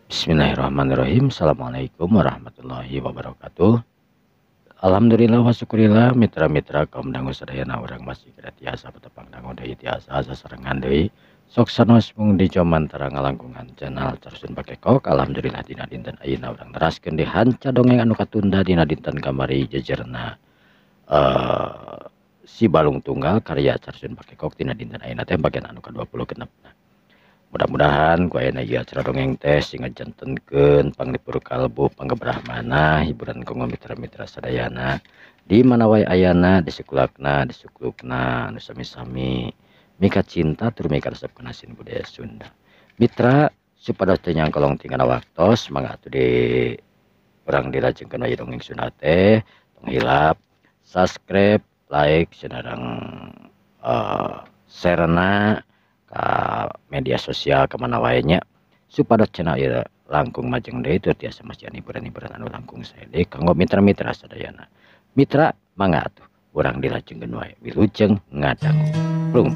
Bismillahirrahmanirrahim. Assalamualaikum warahmatullahi wabarakatuh. Alhamdulillah wa syukurillah mitra-mitra kaum dangu sadayana urang masih tiasa petepang dangu deui tiasa sasarengan deui sok sanos mung di jomantara ngalangkungan channel Carsun Bakekok. Alhamdulillah dina dinten ayeuna urang teraskeun di hanca dongeng anu katunda dina dinten kamari jejerna si Balung Tunggal karya Carsun Bakekok dina dinten ayeuna teh bagian anu ka-26. Mudah-mudahan ku ayeuna ieu acara dongeng teh sing ngajantenkeun panglipur kalbu panggebrahmana hiburan kanggo mitra-mitra sadayana di mana wae ayana disekulakna disuklukna anu sami-sami mika cinta tur mika resep kana sin budaya Sunda. Mitra supados teu nyangkolong tinggal waktos mangga atuh di urang dilajengkeun wae dongeng Sunda teh tong hilap subscribe, like, sareng sharena ka media sosial kemana wae nya supados channel ieu langkung majeng deui tur tiasa masihan hiburan-hiburan anu langkung sae deui kanggo mitra-mitra sadayana. Mitra mangga atuh urang dilajengkeun wae wilujeng ngadangu. Plung.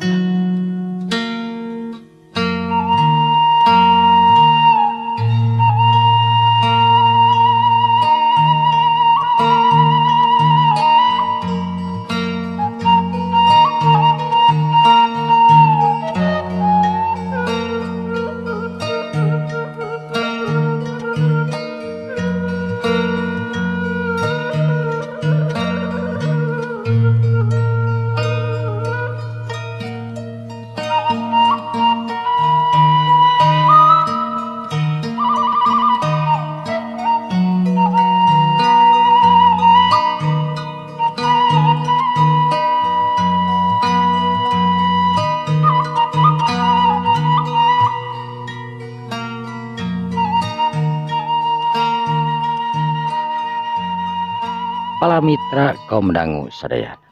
Pala mitra kaum dangu sadayana.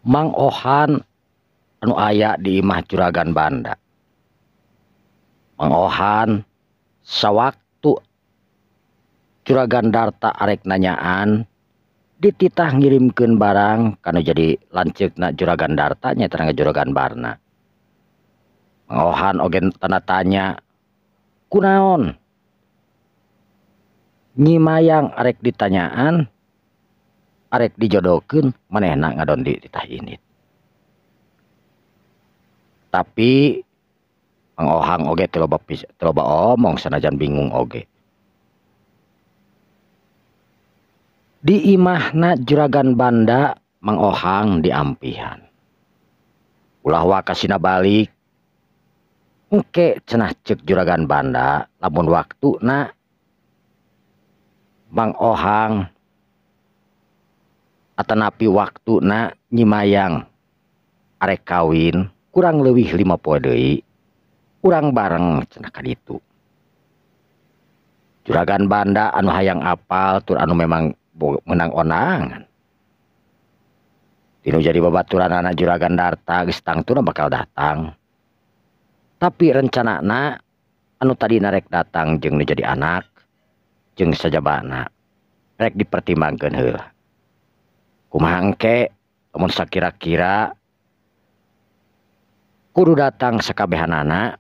Mang Ohan anu aya di imah Juragan Banda. Mang Ohan sawaktu Juragan Darta arek nanyaan dititah ngirimkeun barang kanu jadi lanceukna Juragan Darta nya terang Juragan Barna. Mang Ohan oge tanda tanya kunaon Nyi Mayang arek ditanyaan arek dijodohkeun manehna ngadon di titah indit. Tapi Mang Ohang oge teu loba omong sanajan bingung oge. Di imahna Juragan Banda Mang Ohang diampihan. Ulah wakasina balik engke cenah ceuk Juragan Banda lamun waktuna Mang Ohang atanapi waktuna Nyi Mayang arek kawin kurang leuwih 5 poe deui urang bareng cenah ka ditu. Juragan Banda anu hayang apal tur anu memang menang onangan. Tinu jadi babaturanana Juragan Darta geus tangtuna bakal datang. Tapi rencanana anu tadi narek datang jeung nu jadi anak jeung sajabana rek dipertimbangkeun heula. Kumaha engke lamun sakira-kira kudu datang sakabehanana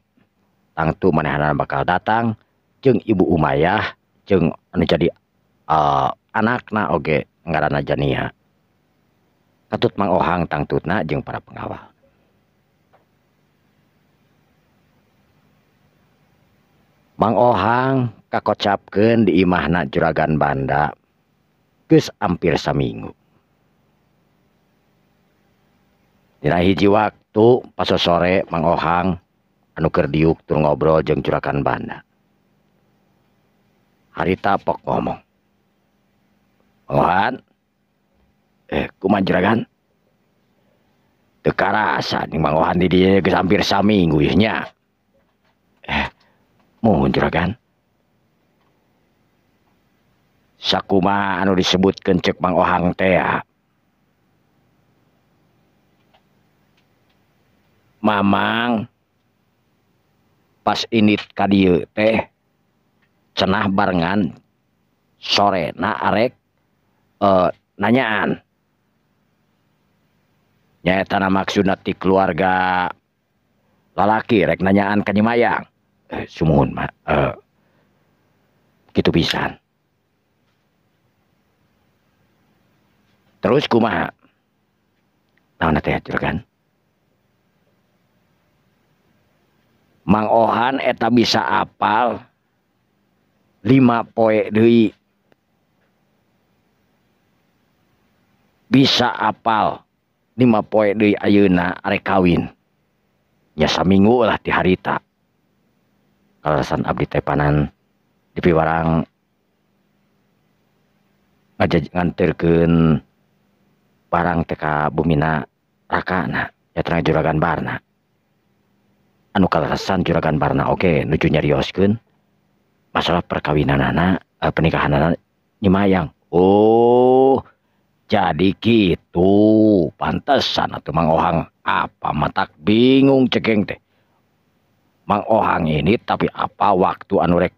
tangtu manehanana bakal datang jeung Ibu Umayah jeung anu jadi anakna oge ngaranna Jania. Katut Mang Ohang tangtutna jeung para pengawal. Mang Ohang kakocapkeun di imahna Juragan Banda geus hampir saminggu. Dina hiji waktu pasosore Mang Ohang anu keur diuk tur ngobrol jeung Juragan Banda. Harita pok ngomong. Mang Ohan, kumaha Juragan? Teu karasa ning Mang Ohan di dieu geus hampir saminggu ieu nya. Mohon Juragan. Sakumaha anu disebutkeun ceuk Mang Ohang teh ya. Mamang pas indit ka dieu teh cenah barengan sorena arek nanyaan. Nyaeta maksudna ti keluarga lalaki rek nanyaan ka Nyi Mayang. Sumuhun mah kitu pisan. Terus kumaha? Naon teh juragan? Mang Ohan eta bisa apal 5 poe deui. Bisa apal 5 poe deui ayeuna arek kawin. Nya saminggu lah ti harita. Kalasan abdi teh panan dipiwarang nganterkeun barang teh ka bumina rakana nya juragan Barna. Anu kalasan juragan Barna oge nuju nyarioskeun masalah perkawinanana, pernikahanana Nyi Mayang. Oh, jadi gitu. Pantesan atuh Mang Ohang apa matak bingung cekeng teh. Mang Ohang ini tapi apa waktu anu rek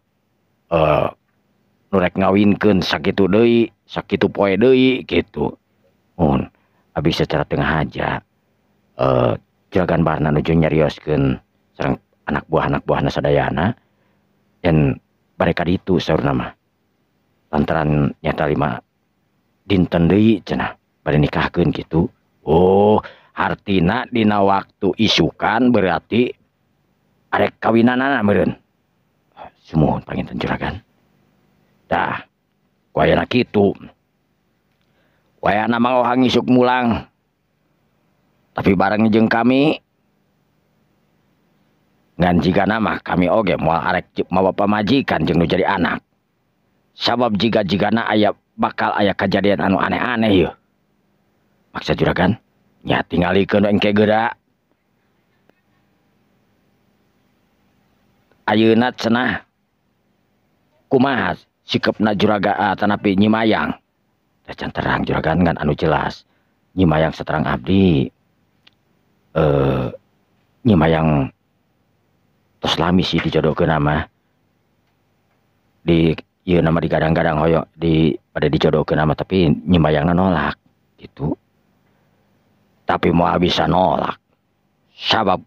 nu rek ngawinkeun sakitu deui, sakitu poe deui gitu. Mun abis secara tengah aja juragan Barna nuju nyarioskeun sareng anak buah-anak buahna sadayana dan mereka ditu saurna mah. Lantaran nyata 5 dinten deui cenah bade nikahkeun gitu. Oh, hartina dina waktu isukan berarti arek kawinanana meureun. Sumuhun panginten juragan. Tah, ku ayana kitu. Wayana Mang Ohang isuk mulang. Tapi bareng jeung kami ngan jigana mah kami oge moal arek mawa pamajikan jeung nu jadi anak. Sabab jiga-jigana aya bakal aya kejadian anu aneh-aneh yeuh. Maksa juragan nya tingalikeun engke geura. Ayeuna cenah kumaha sikepna juraga tanapi Nyi Mayang. Teh can terang juragan ngan anu jelas Nyi Mayang saterang abdi Nyi Mayang tos lami sih dijodohkeun mah. Di ieu nama digadang-gadang hoyong di pada dijodohkeun mah tapi Nyi Mayangna nolak gitu. Tapi moal bisa nolak. Sabab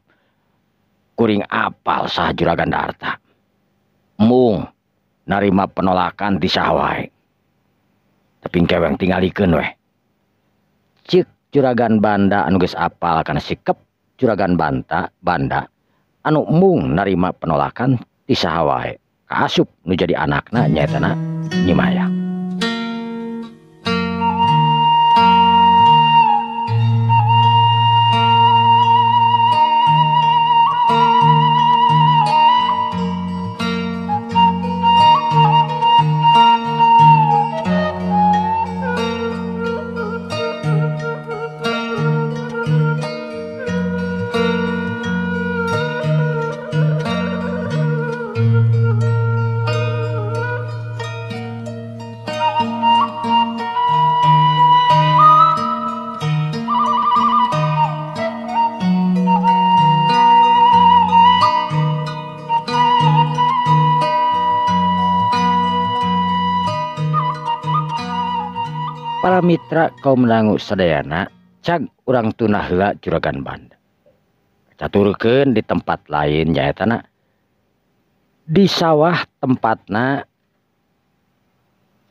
kuring apal sah juragan Darta. Mung narima penolakan ti saha wae. Tapi keweng tingalikeun weh. Cik juragan Banda anu geus apal kana sikep juragan Banda anu mung narima penolakan ti saha wae. Kaasup nu jadi anakna nyaetana Nyi Mayang. Para mitra kaum langu sadayana cag urang tunah heula juragan Banda. Caturkeun di tempat lain nyaetana di sawah tempatna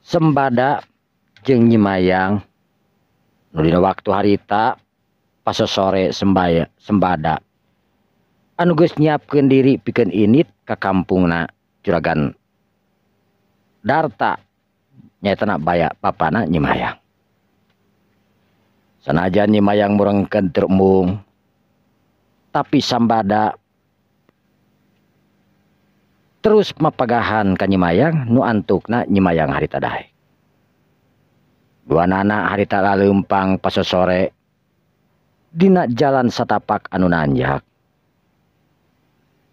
Sembada jeung Nyi Mayang nu dina waktu harita pasosore Sembada anu geus nyiapkeun diri pikeun init ka kampungna juragan Darta nyaetana baya papana Nyi Mayang. Sanajan Nyi Mayang murengkeun teu embung, tapi Sambada terus mapagahan ka Nyi Mayang nu antukna Nyi Mayang harita daek. Duanana harita laleumpang pasosore dina jalan satapak anu nanjak.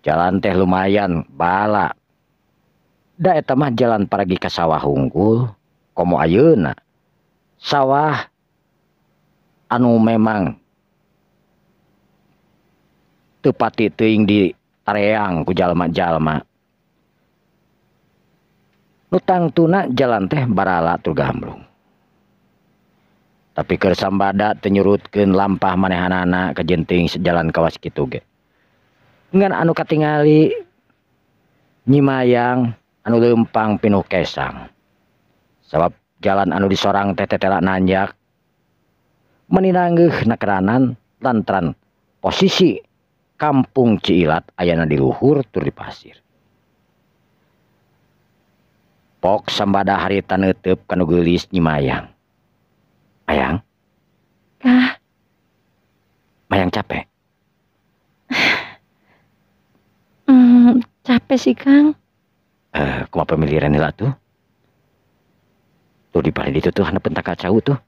Jalan teh lumayan bala. Da eta mah jalan paragi ka sawah hungkul komo ayeuna. Sawah anu memang teu pati teuing di tareang ku jalma-jalma. Nu tangtuna jalan teh barala tur gamblung. Tapi keur Sambada teu nyurutkeun lampah manehanana kajenting sejalan kawas kitu ge. Ngan anu katingali Nyi Mayang anu leumpang pinuh kesang. Sabab jalan anu disorang teh tetela nanjak. Meni nanggeuh nakeranan lantaran posisi kampung Ciilat ayana di luhur tur di pasir. Pok sambada harita neuteub kanu geulis Nyi Mayang. Mayang? Kah? Mayang capek? Capek sih, Kang. Kumaha pemilihan heula tuh? Tuh di balik ditu tuh haneupeun tangkal cau tuh.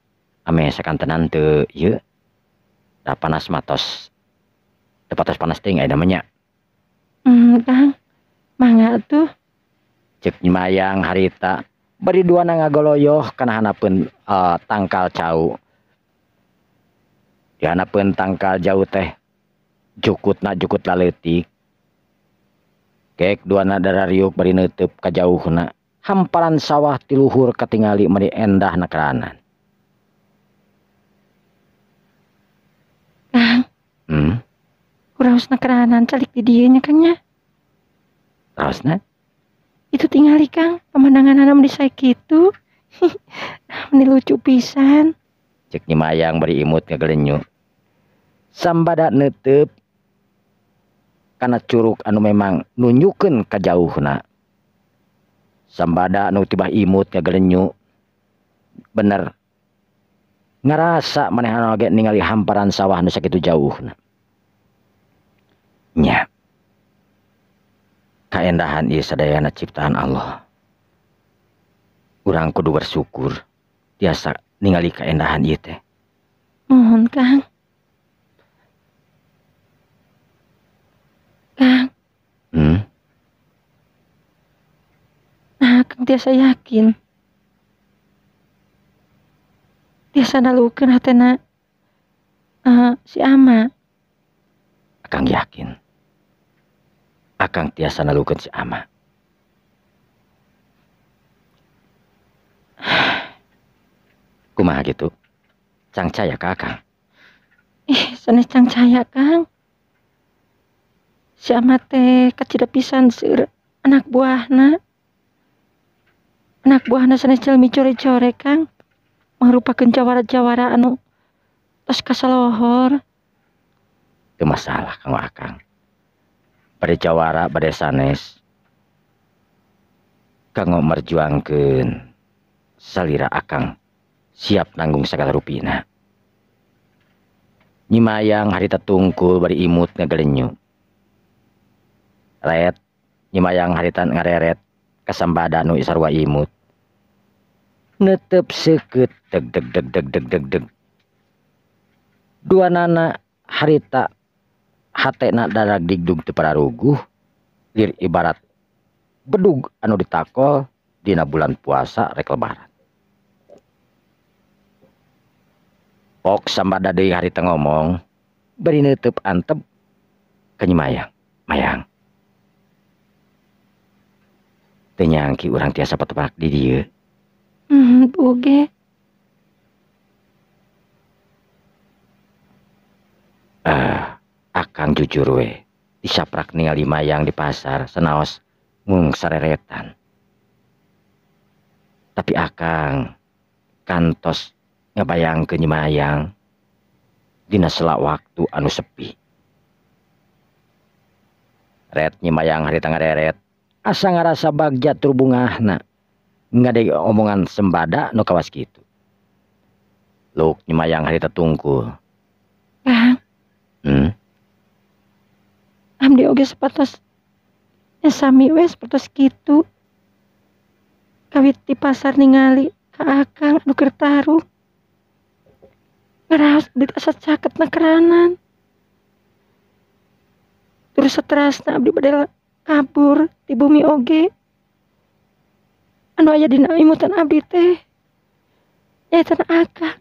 Ame sakantenan teu ieu. Da panas matos. Teu patos panas teuing aya namanya. Kang. Mangga tuh. Cek Nyi Mayang harita bari duana ngagoloyoh kana haneupeun tangkal cau. Di haneupeun tangkal jauh teh jukutna jukut laleutik. Kek duana darariuk bari neuteub ka jauhna. Hamparan sawah ti luhur katingali meni endah nakeranan. Kang. Kuraos nakeranan calik di dieu nya Kang nya. Raosna? Itu tingali Kang, pemandangan anak meni sae kitu. Meni lucu pisan. Cek Nyi Mayang bari imut ngagelenyu. Sambada neuteub kana curug anu memang nunjukeun ka jauhna. Sambada anu tibah imut ngagelenyu. Bener. Ngarasa manehna oge ningali hamparan sawah nu sakitu jauhna. Nya. Kaendahan ieu sadayana ciptaan Allah. Urang kudu bersyukur tiasa ningali kaendahan ieu teh. Mohon Kang. Kang. Nah, Kang tiasa yakin. Tiasa nalukeun hatena si Ama. Akang yakin. Akang tiasa nalukeun si Ama. Kumaha gitu? Cangcaya ka Akang? Ih, sanes cangcaya Kang. Si Ama teh kacida pisan seueur anak buahna. Anak buahna sanes jalmi core-core Kang. Mangrupakeun jawara-jawara anu tos kasalohor. Teu masalah kanggo Akang. Bade jawara bade sanes. Kanggo merjuangkeun salira Akang siap nanggung sagala rupina. Nyi Mayang harita tungkul bari imut ngagelenyu. Ret Nyi Mayang harita ngareret kasambada nu sarua imut. Netep seukeut deg deg deg deg deg deg deg. Duanana harita hatena darag digdug teu pararuguh lir ibarat bedug anu ditakol dina bulan puasa rek lebaran. Pok sambada deui harita ngomong bari neuteub antep ka Nyi Mayang. Mayang. Teu nyangki urang tiasa patepak di dieu. Oge. Akang jujur we disaprak ningali Mayang di pasar sanaos ngung sareretan. Tapi Akang kantos ngabayangkeun Nyi Mayang dina sela waktu anu sepi. Ret Nyi Mayang harita ngareret asa ngarasa bagja tur bungahna ngadeg omongan sembada nu kawas kitu. Luk Nyi Mayang harita tungkul. Kang. Abdi oge sapertos nya sami we sapertos kitu. Kawit di pasar ningali ka Akang anu keur tarung. Ngaraos abdi asa caket nakeranan. Terus saterasna abdi bade kabur ti bumi oge. Anu aya dina imutan abdi teh nyaeta Akang.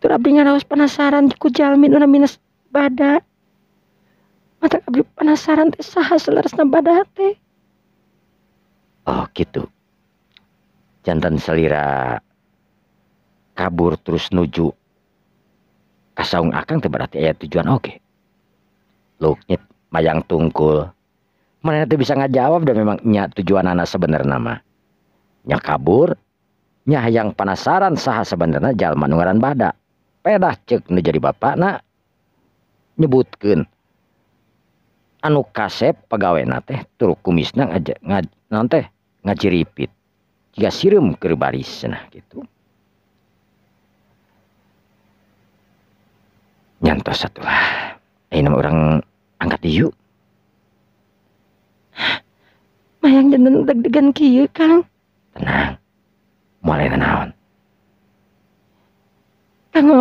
Tur abdi ngaraos penasaran ku jalmi nu minus bada. Matak abdi penasaran teh saha saleresna bada teh. Oh gitu. Jantan salira kabur terus nuju ka saung Akang teh berarti aya tujuan oge. Luk Nyi Mayang tungkul. Manehna teu bisa ngajawab da memang nya tujuanana sebenarna mah. Nya kabur, nya hayang penasaran saha sebenarna jalma nu ngaran Bada. Pedah ceuk nu jadi bapakna nyebutkeun anu kasep pegawena teh tur kumisna naon teh ngajiripit jiga sireum keur baris cenah kitu. Nyantos atulah. Ayeuna mah urang angkat dieu. Mayang janten deg-degan kieu, Kang. Tenang. Moal aya naon. Kang,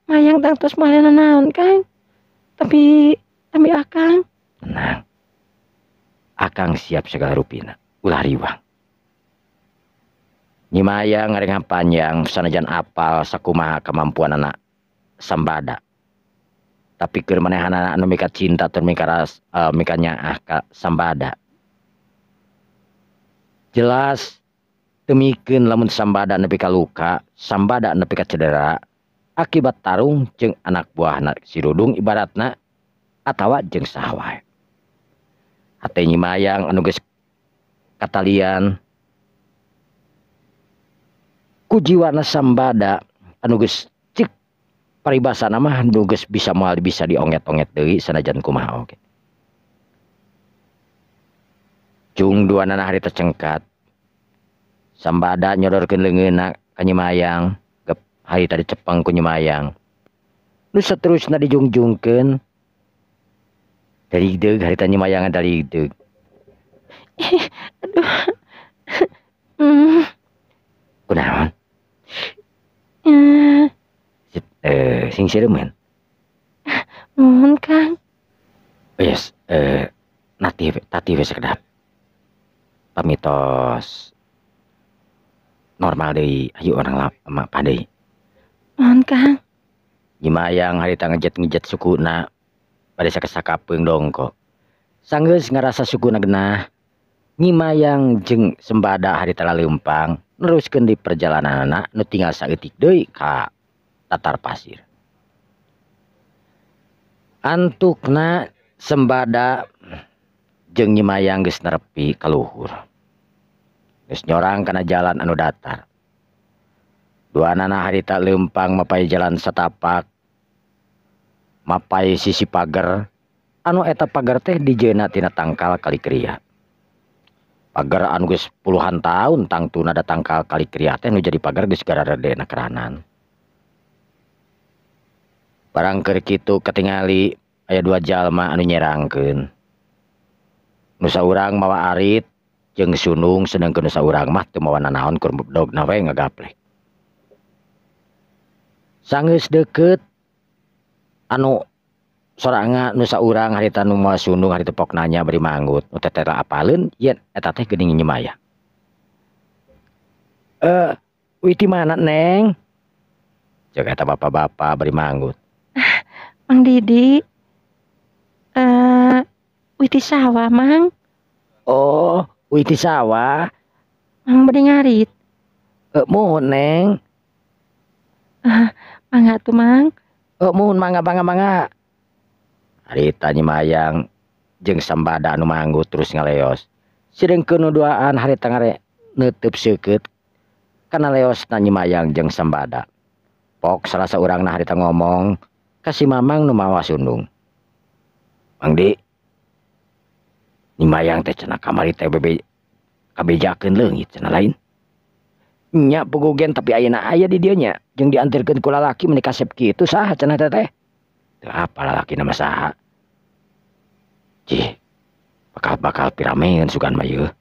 mayang tangtos moal aya naon, Kang. Tapi akang. Tenang. Akang siap segala rupina. Ulah riwang. Nyi Mayang ngarengan panjang sanajan apal sakumaha kemampuan anak Sambada. Tapi keur manehanana anu mika cinta tur mika ras, mika nyaah ka Sambada. Jelas temikeun lamun Sambada nepi ka luka, Sambada nepi ka cedera akibat tarung jeung anak buahna si Dudung ibaratna atawa jeung saha wae. Hate Nyi Mayang anu geus katalian ku jiwana Sambada anu geus cik paribasana mah nu geus bisa moal bisa dionget-onget deui sanajan kumaha oge. Jung duanana harita cengkat. Sambada nyodorkeun leungeunna ka Nyi Mayang, gep harita dicepeng ku Nyi Mayang. Nu saterusna dijungjungkeun. Darigdeug harita Nyi Mayang darigdeug. Aduh. Kunaon? Sing sireumeun. Nuhun, Kang. Yes, nati tati we sakedap. Pamitos normal deui, ayo urang mapah deui. Nuhun, Kang. Nyi Mayang harita ngejet-ngejet sukuna bade sakasakapeung dongko. Sanggeus ngarasa sukuna genah, Nyi Mayang jeung Sembada harita laleumpang neruskeun di perjalananana nu tinggal saeutik deui ka tatar pasir. Antukna Sembada jeung Nyi Mayang geus nerepi ka luhur. Geus nyorang kana jalan anu datar. Duanana harita leumpang mapai jalan satapak, mapai sisi pagar, anu eta pagar teh dijeuna tina tangkal kalikria. Pagar anu geus puluhan tahun tangtuna da tangkal kalikria teh nu jadi pagar geus gararedena keranan. Barang keur kitu katingali aya dua jalma anu nyerangkeun. Nu saurang mawa arit jeung sunung sedengkeun nu saurang mah teu mawa nanaon keur bedogna we ngagaplek. Sanggeus deukeut anu soranga nu saurang harita nu mawa sunung harita pok nanya bari manggut nu teh apaleun yen eta teh geuning Nyi Mayang. Witi mana Neng? Ceuk eta bapak-bapak bari manggut. Mang Didi, witi sawah, Mang. Oh, witi sawah. Mang bade ngarit. Muhun, Neng. Mangga tuh, Mang. Muhun, mangga, mangga, mangga. Harita Nyi Mayang jeung Sambada anu manggut terus ngaleos. Sedengkeun nu duaan harita ngare neuteub seukeut kana leosna Nyi Mayang jeung Sambada. Pok salah saurangna harita ngomong ka si Mamang nu mawa sundung. Mang Di, Nyi Mayang teh cenah kamari teh bebe kabejakeun leungit cenah lain. Nya pugugen tapi ayeuna aya di dieu nya jeung diantirkeun ku lalaki meuni kasep kitu saha cenah teh teh. Teu apa lalaki mah saha. Cih, bakal-bakal pirameun sugan mah yeuh.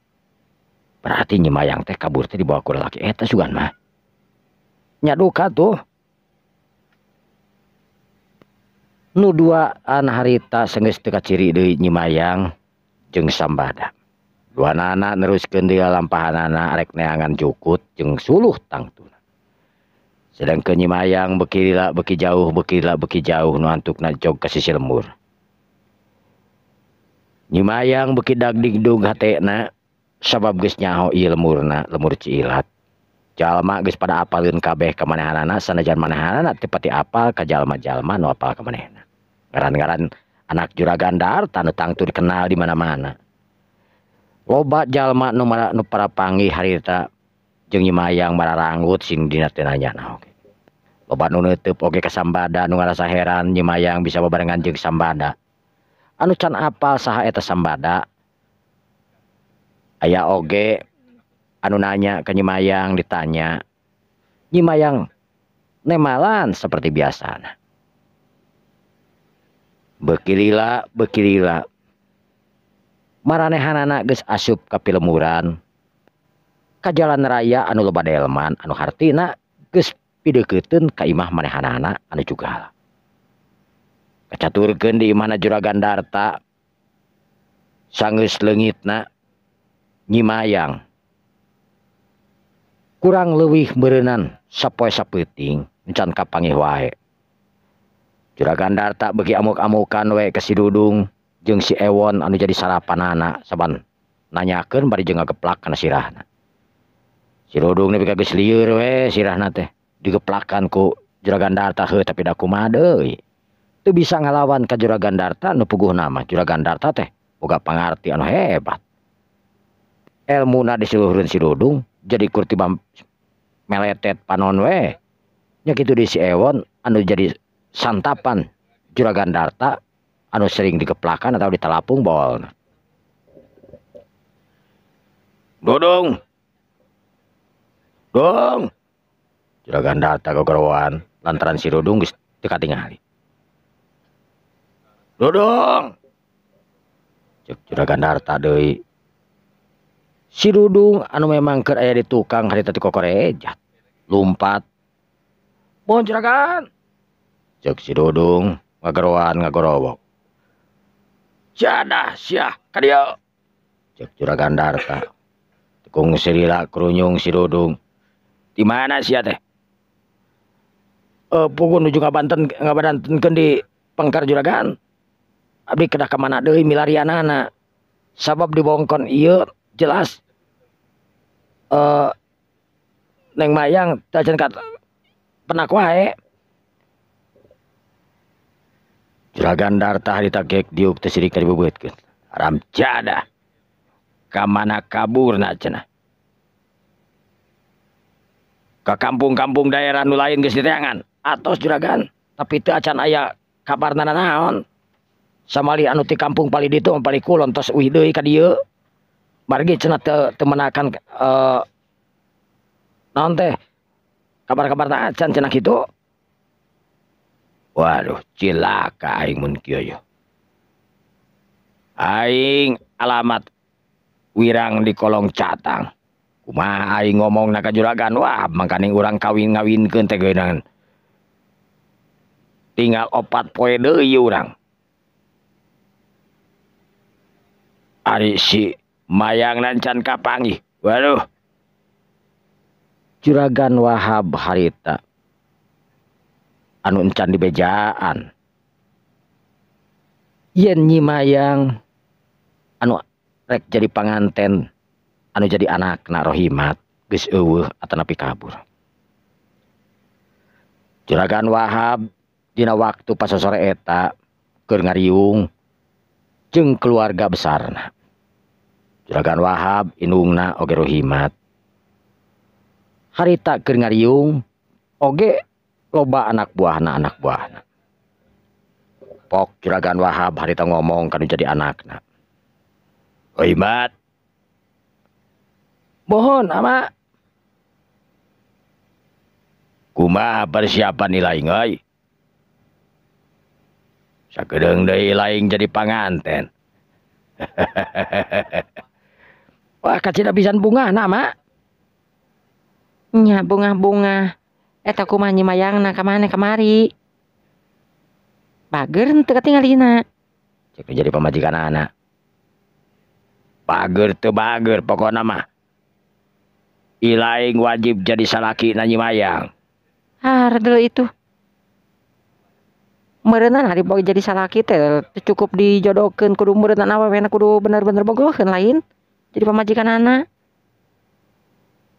Berarti Nyi Mayang teh kabur teh dibawa ku lalaki eta sugan mah. Nya duka tuh. Nu duaan harita senggeus teu kaciri deui Nyi Mayang jeung Sambada. Duanana neruskeun deui lampahanana arek neangan jukut jeung suluh tangtuna. Sedangkeun Nyi Mayang beuki lila beuki jauh beuki lila beuki jauh nu antukna jog ka sisi lembur. Nyi Mayang beuki dagdigdug hatena sabab geus nyaho ieu lemurna, lemur Ciilat. Jalma geus pada apaleun kabeh ka manehanana sanajan manehanana teu pati apal ka jalma-jalma nu apal ka manehna. Ngaran-ngaran anak juragan darta nu tangtu dikenal di mana-mana. Loba jalma nu nu para panggih harita jeung Nyi Mayang mararanggut sing dina teu nanya na oge. Loba nu neuteub oge ka Sambada nu ngarasa heran Nyi Mayang bisa babarengan jeung Sambada. Anu can apal saha eta Sambada. Aya oge anu nanya ka Nyi Mayang ditanya. Nyi Mayang nemalan seperti biasana. Beuki lila, beuki lila. Maranehanana geus asup ka pilemuran. Ka jalan raya anu loba delman anu hartina geus pideukeutkeun ka imah manehanana anu jugal. Kacaturkeun di imahna Juragan Darta. Sanggeus leungitna Nyi Mayang. Kurang leuwih meureunnan sapoe sapeuting encan kapanggih wae. Juragan Darta beuki amuk-amukan we ka si Dudung jeung si Ewon anu jadi sarapanana saban nanyakeun bari jeung ngageplak kana sirahna. Si Dudung nepi ka geus lieur we sirahna teh digeplakan ku Juragan Darta heuh tapi da kumaha deui. Teu bisa ngalawan ka Juragan Darta nu puguhna mah Juragan Darta teh boga pangarti anu hebat. Elmuna disiluhureun si Dudung jadi kur tiba meletet panon we. Nya kitu di si Ewon anu jadi santapan Juragan Darta anu sering digeplakan atau ditalapung bolna. Dudung. Dong. Juragan Darta gogorowan lantaran si Dudung geus teu katingali. Dudung. Ceuk Juragan Darta deui. Si Dudung anu memang keur aya di tukang harita ti kokorejat. Lumpat. Mohon Juragan. Ceuk si Dudung ngageroan ngagorowok. Jadah sia ka dieu. Ceuk Juragan Darta. Tekung silila krunyung si Dudung. Di mana sia teh? Puguh nuju ngabantenkeun di pengkar Juragan. Abdi kedah ka mana deui milarianana. Sabab dibongkon ieu jelas Neng Mayang teu acan ka penak wae. Juragan Darta harita gek diuk teu sirik dibebeutkeun. Haram jadah. Ka mana kaburna cenah. Ka kampung-kampung daerah nu lain geus diteangan. Atos Juragan, tapi teu acan aya kabarna naon. Samali anu ti kampung palih ditu palih kulon tos uih deui ka dieu. Margi cenah teu menakan naon teh kabar-kabar acan cenah kitu. Waduh, cilaka aing mun kieu yeuh. Aing alamat wirang di kolong catang. Kumaha aing ngomongna ka Juragan, wah mangkaning urang kawin ngawinkeun teh geunan. Tinggal 4 poe deui urang. Ari si Mayang nancan kapanggih. Waduh. Juragan Wahab harita anu encan dibejaan. Yen Nyi Mayang anu rek jadi panganten anu jadi anakna Rohimat geus eueuh atanapi kabur. Juragan Wahab dina waktu pasosore eta keur ngariung jeung keluarga besarna. Juragan Wahab indungna oge Rohimat. Harita keur ngariung oge loba anak buahna. Pok Juragan Wahab harita ngomong kanu jadi anakna. Rohimat. Mohon ama. Kumaha persiapan nilai euy? Sakedeung deui laing jadi panganten. Wah kacida pisan bungahna mak. Nya bungah-bungah. Eta kumaha Nyi Mayangna ka mana kamari? Bager teu katingalina. Cek jadi pamajikanana. Bager teu bager pokona mah. Ilaing wajib jadi salaki na Nyi Mayang. Hardel itu. Meureunnan hari boga jadi salaki teh cukup dijodohkeun kudu meureunnan awewena kudu bener-bener bogoheun lain jadi pamajikanana.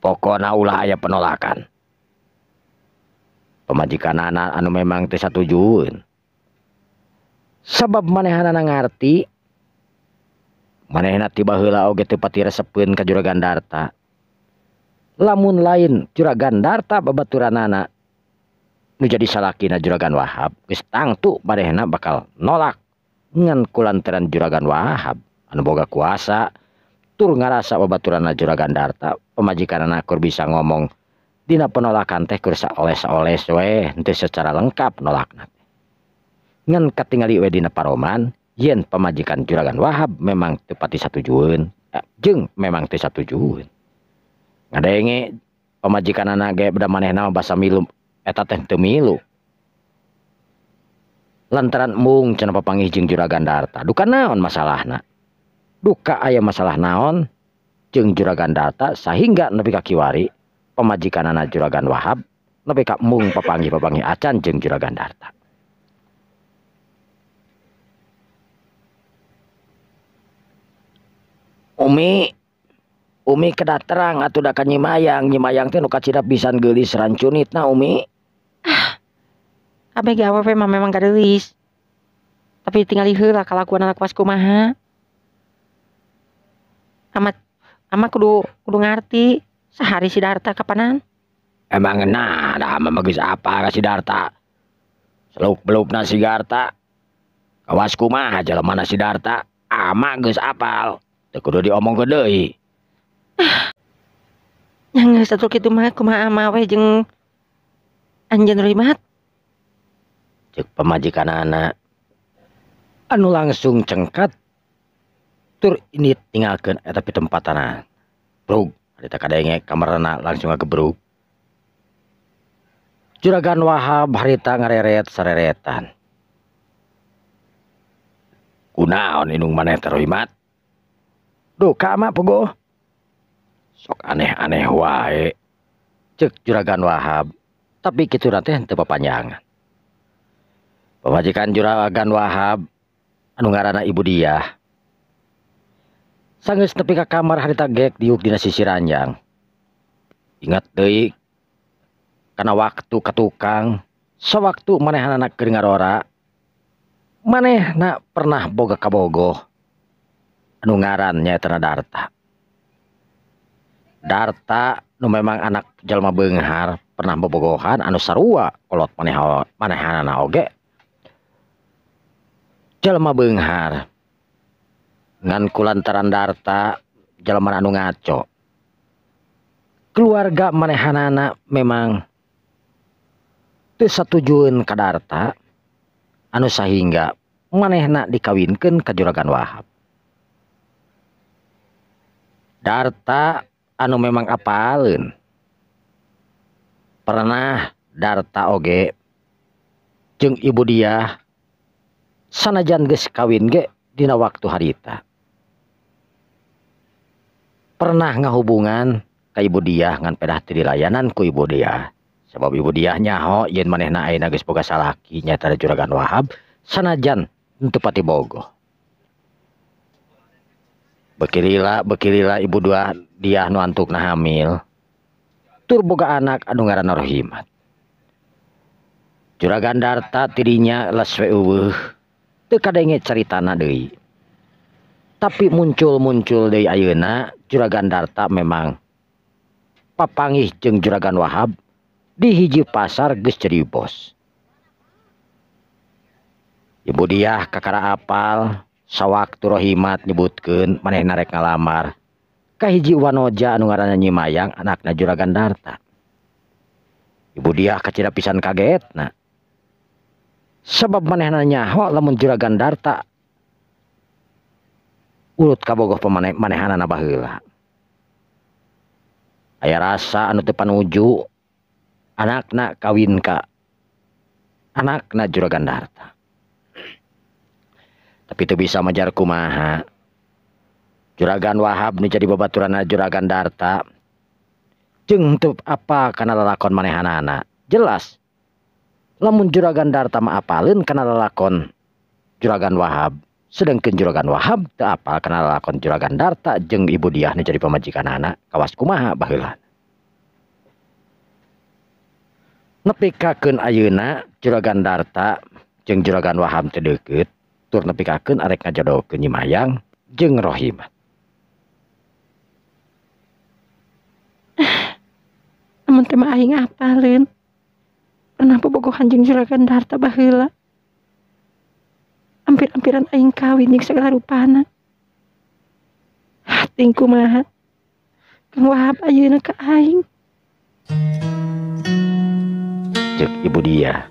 Pokona ulah aya penolakan. Pamajikanana anu memang teu satujueun. Sabab manehanana ngarti Manehna ti baheula oge teu pati resepeun ka Juragan Darta. Lamun lain Juragan Darta babaturanana nu jadi salakina Juragan Wahab, geus tangtu manehna bakal nolak ngan kulantaran Juragan Wahab anu boga kuasa tur ngarasa babaturanna Juragan Darta pamajikanana kur bisa ngomong dina penolakan teh kur saoles-oles we henteu secara lengkap nolakna teh. Ngan katingali we dina paroman yen pamajikan Juragan Wahab memang teu pati satujueun, jeung memang teu satujueun. Ngadenge pamajikanana ge beda manehna mah basa milu eta teh teu milu. Lantaran mung cenah papanggih jeung Juragan Darta. Duka naon masalahna? Duka aya masalah naon jeung Juragan Darta sahingga nepi ka kiwari pamajikanana Juragan Wahab nepi ka mung papanggih-papanggih acan jeung Juragan Darta. Umi, Umi kedah terang atuh da ka Nyimayang, Nyimayang teh nu kacida pisan geulis rancunitna Umi. Ah, kabeh ge awewe mah memang gadeulis. Tapi tingali heula kalakuan anak was kumaha. Amat, ama kudu ngarti sehari si Darta kapanan. Emang nah, da ama mah geus apa ka si Darta. Seluk-belukna si Darta. Kawas kumaha jelemana si Darta, ama geus apal. Teu kudu diomongkeun deui. Ah. Nya geus atuh kitu mah kumaha ama we jeung anjeun Rohimat. Ceuk pamajikanana anu langsung cengkat tur ini tinggalkeun eta pitempatana. Brug, harita kadenge kamarna langsung ngagebrug. Juragan Wahab harita ngareret sareretan. Kunaon indung maneh teh Rohimat? Duka mah pogoh. Sok aneh-aneh wae. Ceuk Juragan Wahab, tapi kitu teh teu papanjangan. Pamajikan Juragan Wahab anu ngaranna Ibu Diah. Sanggeus nepi ka kamar harita gek diuk dina sisi ranjang. Ingat deui kana waktu ka tukang, sawaktu manehanana keur ngarora, manehna pernah boga kabogoh anu ngaran nyaeta Darta. Darta nu memang anak jalma beunghar pernah bobogohan anu sarua kolot manehanana oge jalma beunghar. Ngan kulantaran Darta jalma anu ngaco. Keluarga manehanana memang teu satujueun ka Darta anu sahingga manehna dikawinkeun ka Juragan Wahab. Darta anu memang apaleun. Pernah Darta oge jeung Ibu Diah sanajan geus kawin ge dina waktu harita. Pernah ngahubungan ka Ibu Diah ngan pedah teu dilayanan ku Ibu Diah. Sebab Ibu Diah nyaho yen manehna ayeuna geus boga salaki nyaeta Juragan Wahab sanajan henteu pati bogoh. Beuki lila Ibu Diah nu antukna hamil tur boga anak anu ngaranna Rohimat. Juragan Darta tidinya les we eueuh teu kadenge caritana deui. Tapi muncul-muncul deui ayeuna Juragan Darta memang papanggih jeung Juragan Wahab di hiji pasar geus jadi bos. Ibu Diah kakara apal sawaktu Rohimat nyebutkeun manehna rek ngalamar ka hiji wanoja anu ngaranna Nyimayang anakna Juragan Darta. Ibu Diah kacida pisan kagetna. Sebab manehna nyaho lamun Juragan Darta urut kabogoh pamanehanana baheula. Aya rasa anu teu panuju anakna kawin ka anakna Juragan Darta. Tapi teu bisa majar kumaha. Juragan Wahab nu jadi babaturanna Juragan Darta jeung teu apa kana lalakon manehanana. Jelas lamun Juragan Darta mah apaleun kana lalakon Juragan Wahab, sedangkan Juragan Wahab teu apal kana lalakon Juragan Darta jeung Ibu Diah nu jadi pamajikanana kawas kumaha baheula. Nepi kakeun ayeuna Juragan Darta jeung Juragan Wahab teu deukeut tur nepi kakeun arek ngajodohkeun Nyimayang jeung Rohimat. Amun teh mah aing apaleun. Pernah bobogohan jeung Juragan Darta baheula. Ampir-ampiran aing kawin jeung sagala rupana. Hating kumaha Kang Wahab ayeuna ka aing. Cek ibu dia.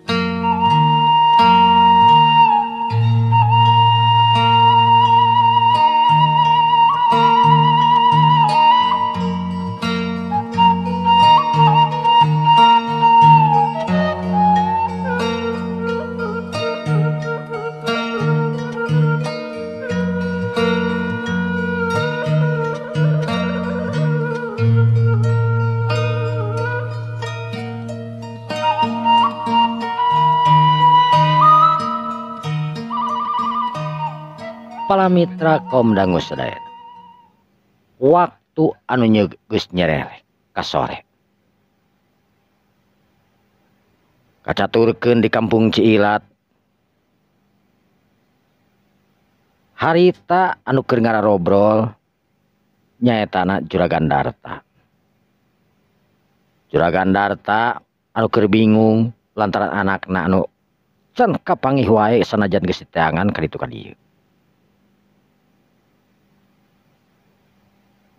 Para mitra kaum dangu sadayana. Waktu anu geus nyerelek ka sore. Kacaturkeun di kampung Ciilat. Harita anu keur ngararobrol nyaetana Juragan Darta. Juragan Darta anu keur bingung lantaran anakna anu can kapanggih wae sanajan geus diteangan ka ditu ka dieu.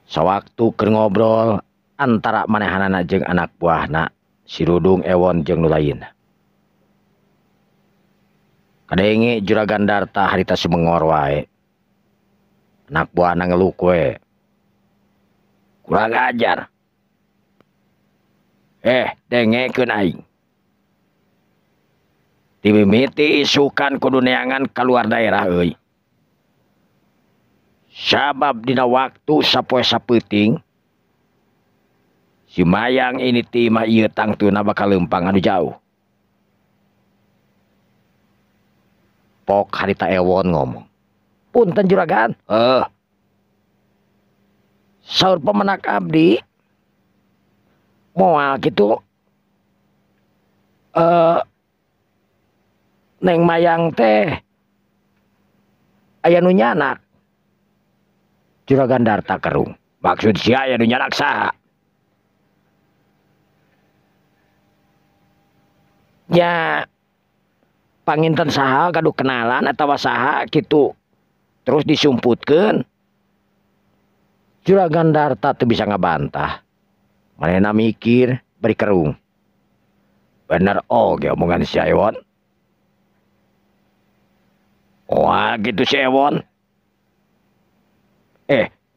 Sawaktu keur ngobrol antara manehanana jeung anak buahna si Rudung Ewon jeung nu lainna. Kadenge Juragan Darta harita sumengor wae. Anak buahna ngeluk we. Kurang ajar. Dengekeun aing. Dimimiti isukan kudu neangan kaluar daerah euy. Sabab dina waktu sapoe sapeuting si Mayang ini ti imah ieu tangtuna bakal leumpang anu jauh. Pok harita Ewon ngomong. Punten juragan. Saur pemenak abdi moal kitu Neng Mayang teh aya nu nyanak. Juragan Darta kerung. Maksud sia aya nu nyanak saha? Ya panginten saha gaduh kenalan atawa saha kitu. Terus disumputkeun. Juragan Darta teu bisa ngabantah. Manehna mikir bari kerung. Bener oge omongan si Ewon. Wah gitu si Ewon.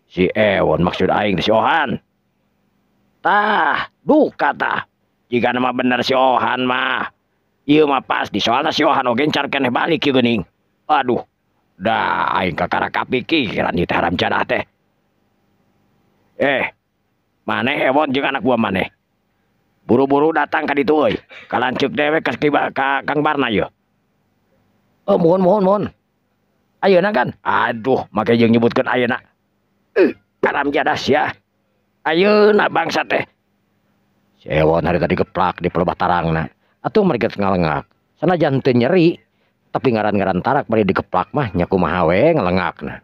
Si Ewon maksud aing si Ohan. Tah, duka tah. Jika nama bener si Ohan mah. Ieu mah pasti soalna si Ohan oge encar keneh balik ieu geuning. Aduh, dah aing kakara kapikiran ieu teh haram jadah teh. Maneh Ewon jeung anak buah maneh. Buru-buru datang ka ditu euy. Ka lanceuk dewek ka Kang Barna ieu. Mohon mohon mohon. Ayeuna kan? Aduh, make jeung nyebutkeun ayeuna. Haram jadah sia. Ayeuna bangsa teh. Si Ewon hari tadi geplak di pelebah tarangna. Atuh mereka ngalengak. Sanajan teu nyeri, tapi ngaran-ngaran tarak bari digeplak mah nya kumaha we ngalengakna.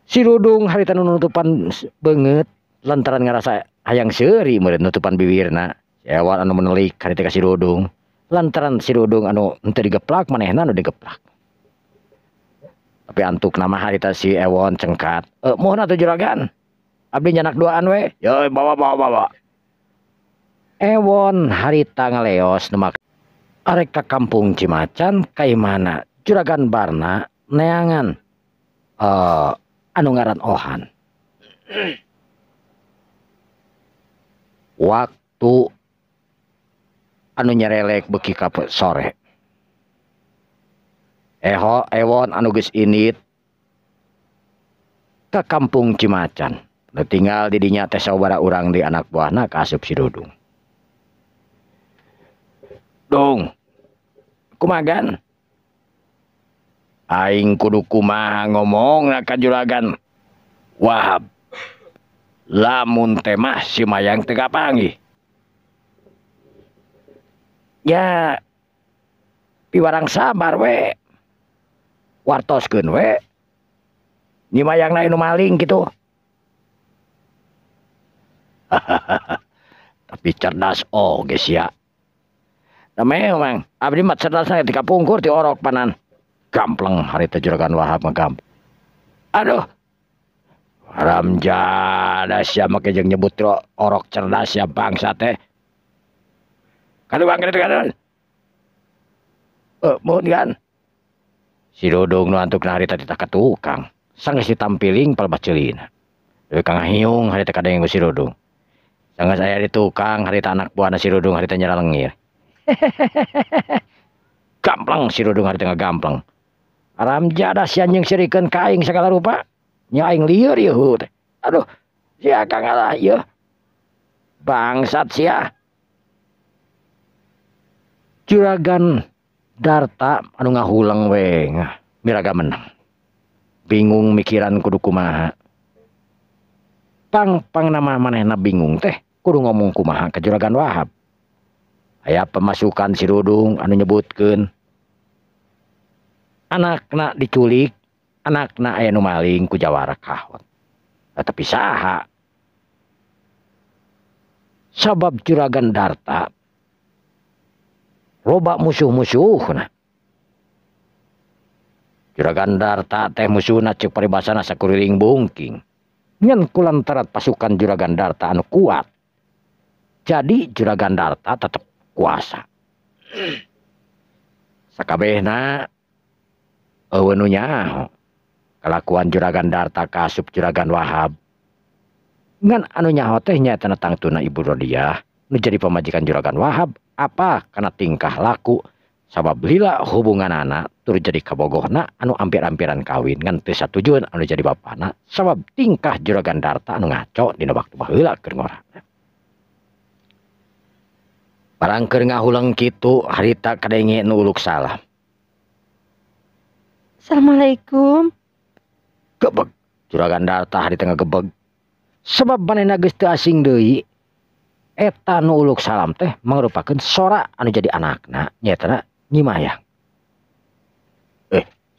Si Rudung harita nu nutupan beungeut lantaran ngarasa hayang seuri meureun nutupan bibirna. Si Ewon anu menelik harita ka si Rudung. Lantaran si Rudung anu henteu digeplak manehna anu digeplak. Tapi antuk nama harita si Ewon cengkat. Mohon atuh juragan. Abdi nyanak duaan we. Yo bawa bawa bawa. Ewon harita ngaleos nemak arek ka kampung Cimacan kaimana Juragan Barna neangan anu ngaran Ohan. Waktu anu nyerelek beuki ka sore. Ewon anu geus indit ka kampung Cimacan. Nu tinggal di dinya teh sababaraha urang di anak buahna kaasup si Dudung. Dung, kumagan? Aing kudu kumaha ngomongna ka Juragan Wahab. Lamun teh mah si Mayang teu kapanggih. Ya piwarang sabar we. Wartoskeun we. Nyi Mayang na nu maling kitu. Tapi cerdas oge sia. Da memang abdi mah cerdasna ti kapungkur ti orok panan. Gampleng harita Juragan Wahab ngagamp. Aduh. Haram jadah sia make jeung nyebut orok cerdas sia bangsa teh. Kaluang kitu kan. Mohon kan. Si Dudung nu antukna harita titah ka tukang. Sanggeus ditampiling palebah ceulina. Deui ka ngahiung harita kadenge ku si Dudung. Sanggeus aya di tukang harita anak buahna si Dudung harita nyaralengir. Gampleng si Dudung harita ngagampleng. Haram jadah sia jeung sirikeun ka aing sagala rupa. Nya aing lieur ieu teh. Aduh, sia ka ngalah ieu. Bangsat sia. Juragan Darta anu ngahuleng we miraga menang. Bingung mikiran kudu kumaha. Pang-pang nama manehna bingung teh kudu ngomong kumaha ka Juragan Wahab. Aya pemasukan si Dudung anu nyebutkeun anakna diculik, anakna aya nu maling ku jawara kahot. Tapi saha? Sabab Juragan Darta loba musuh-musuhna. Juragan Darta teh musuhna ceuk paribasana sakuriling bungking. Ngan kulantaran pasukan Juragan Darta anu kuat. Jadi Juragan Darta tetep kuasa. Sakabehna eueuh nu nyaho kalakuan Juragan Darta kaasup Juragan Wahab. Ngan anu nyaho teh nyaeta tangtuna Ibu Rodiah nu jadi pamajikan Juragan Wahab apa kana tingkah laku sabab lila hubunganana tur jadi kabogohna anu ampir-ampiran kawin ngan teu satujuan anu jadi bapana sabab tingkah Juragan Darta anu ngaco dina waktu baheula keur ngora. Barang keur ngahuleng kitu harita kadenge nu uluk salam. Assalamualaikum. Gebeg Juragan Darta harita ngagebeg sabab manehna geus teu asing deui. Eta nu uluk salam teh mangrupakeun sora anu jadi anakna nyaeta Nyi Mayang.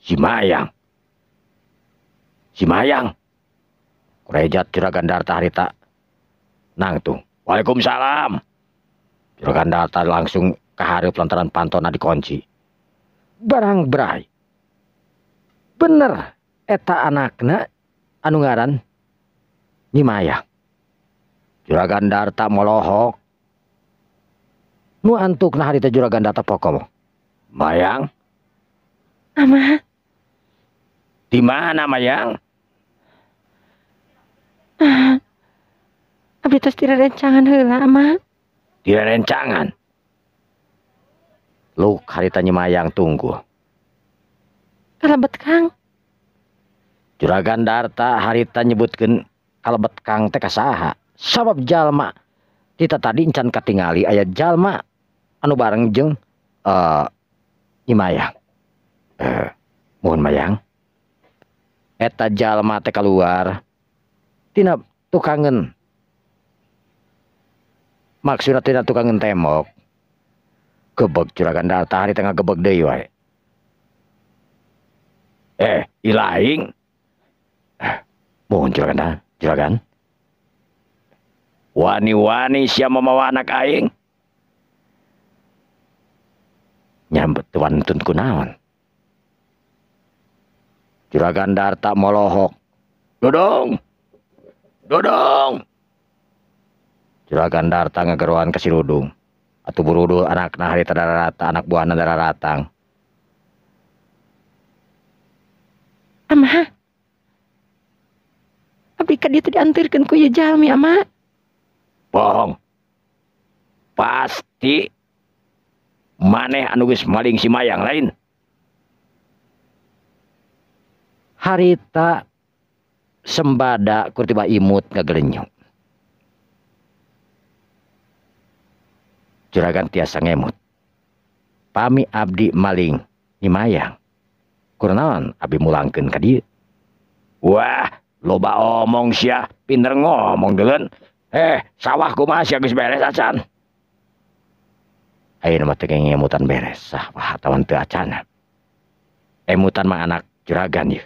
Si Mayang. Si Mayang. Kurejat Juragan Darta harita nangtung. Waalaikumsalam. Juragan Darta langsung kahareup lantaran pantona dikunci. Barang bray. Bener eta anakna anu ngaran Nyi Mayang. Juragan Darta molohok. Nu antukna harita Juragan Darta pokomo. Mayang? Ama. Di mana Mayang? Abdi tos direrencangan heula, Ama. Direrencangan? Luk harita Nyi Mayang tunggu. Kalebet Kang. Juragan Darta harita nyebutkeun kalebet Kang teh ka saha? Sabab jalma tita tadi encan katingali aya jalma anu bareng jeung Nyi Mayang. Mohon Mayang. Eta jalma teh kaluar tina tukangeun. Maksudna tina tukangeun tembok. Gebeg Juragan Darta harita ngagebeg deui wae. Ilaing. Mohon Juragan Darta, Juragan. Wani-wani sia mamawa anak aing. Nyambet wantun kunaon. Juragan Darta molohok. Dodong. Dodong. Juragan Darta ngageroan ka si Dudung. Atuh burudul anakna harita dararata, anak buahna dararatang. Ama. Abdi ka dieu teh dianterkeun ku ieu jalmi, Ama. Bohong. Pasti maneh anu geus maling si Mayang lain. Harita sembada kur tiba imut ngagelenyuk. Juragan tiasa ngemut. Pami abdi maling Nyi Mayang. Kurnaon abdi mulangkeun ka dieu? Wah, loba omong sia, pinter ngomong deuleun. Sawah kumaha sia geus beres acan? Ayeuna mah teu ngemutan beres, sawah atawa teu acana. Emutan mah anak juragan ieu.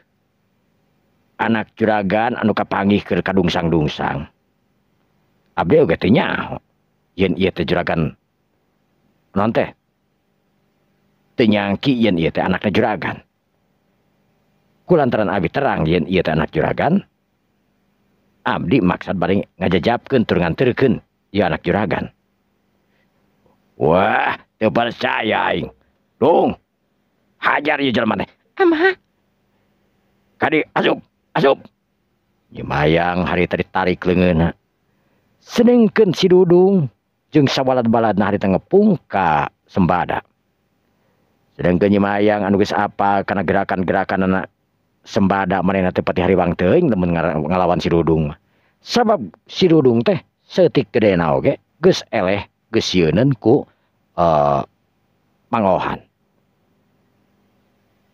Anak juragan anu kapanggih keur kadungsang-dungsang. Abdi oge teu nyaho yen ieu teh juragan naon teh? Teu nyangki yen ieu teh anakna juragan. Kulantaran abdi terang yen ieu teh anak juragan, abdi maksad bari ngajajabkeun tur nganterkeun ieu anak juragan. Wah, teu percaya aing. Dung, hajar ieu jelema teh. Amaha? Kadi asup, asup. Nyi Mayang harita ditarik leungeunna. Sedengkeun si Dudung jeung sabalad-baladna harita ngepung ka Sembada. Sedengkeun Nyi Mayang anu geus apal kana gerakan-gerakanana Sembada manehna teh pati hariwang teuing lamun ngalawan si Dudung. Sabab si Dudung teh seutik gedena oge geus eleh geus sieuneun ku Mang Ohan.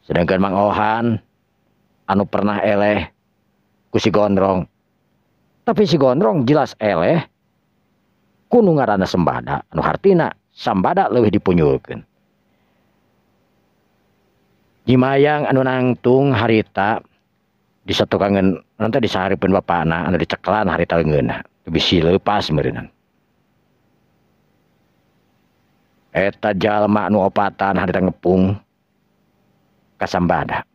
Sedangkan Mang Ohan anu pernah eleh ku si Gondrong. Tapi si Gondrong jelas eleh ku nu ngaranna Sembada, anu hartina Sambada leuwih dipunyulkeun. Nyi Mayang anu nangtung harita disatukangeun nanti disahareupeun bapana anu dicekelan harita leungeunna, bisi leupas meureunnan. Eta jalma anu opatan harita ngepung ka Sambada.